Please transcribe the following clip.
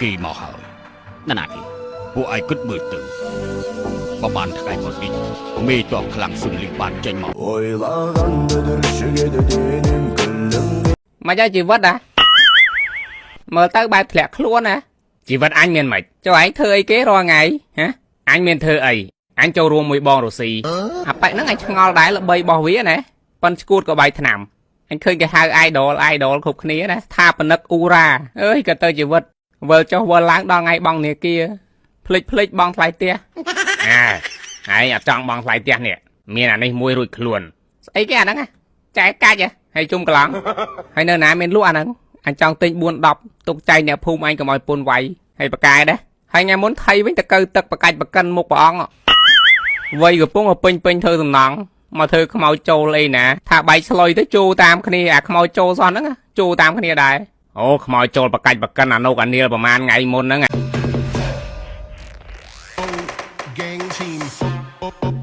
គេមកហើយ ណាណាគេ ពួកឯងគិតមើលទៅប្រហែលថ្ងៃមកនេះមេតបខ្លាំងស៊ុនលីបានចេញមក Ойлаған бүдіршігеді денем күлім. មកយកជីវិតហ៎មើលទៅបែបធ្លាក់ខ្លួនណាជីវិតអញមានមិនចុះឯងធ្វើអីគេរាល់ថ្ងៃហ៎អញមានធ្វើអីអញចូលរួមមួយបងរុស្ស៊ីអាប៉ែកហ្នឹងអញឆ្ងល់ដែរល្បីរបស់វាណាប៉ិនឈួតក៏បាយថ្នាំអញឃើញគេហៅ idol idol គ្រប់គ្នាណាស្ថាបនិកអ៊ូរ៉ាអើយក៏ទៅជីវិតវិលចុះវិលឡើងដល់ថ្ងៃបងនាគារភ្លេចភ្លេចបងថ្លៃផ្ទះអាឯងអត់ចង់បងថ្លៃផ្ទះនេះមានអានេះមួយរួចខ្លួនស្អីគេអាហ្នឹងហ៎ចែកកាច់ហ៎ហើយជុំកន្លង ហើយនៅណាមានលក់អាហ្នឹងអញចង់ទិញ4 10ទុកចែកអ្នកភូមិអញកុំឲ្យពុនវាយហើយបកែដែរហើយថ្ងៃមុនថៃវិញតកៅទឹកបកាច់បកិនមុខព្រះអង្គវ័យកំពុងតែពេញពេញធ្វើសំណង់មកធ្វើខ្មោចចូលអីណាថាបែកស្លុយទៅចូលតាមគ្នាអាខ្មោចចូលសោះហ្នឹងចូលតាមគ្នាដែរអូខ្មោចចូលបកាច់បកិនអានុកអានីលប្រហែលថ្ងៃមុនហ្នឹង Gang team.